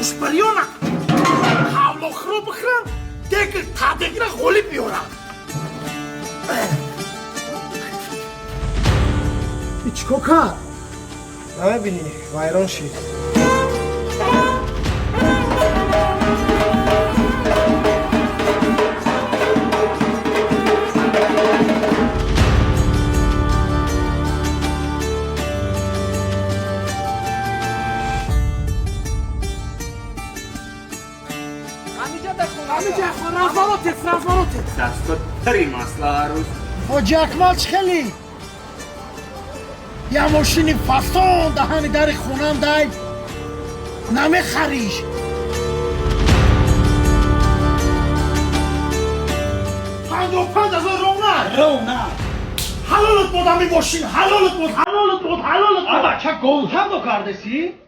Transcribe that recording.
Гӯшбариёна ҳавлохиро бихӯрам, дег тадегира ғолиб биёрам. Чӣ кор кард? Намебинӣ, вайрон шид. Разворотец, разворотец. Дастот три масла арӯз. Ҳоҷи Акмал, чӣ хеле? Я мошини фасон даҳани дари хонам дай, намехариш? 55 000 рона. Рона. Ҳалолат бод ами мошин, ҳалолат бод, ҳалолат бод, ҳалолат бод. Бача, гол савдо кардеси?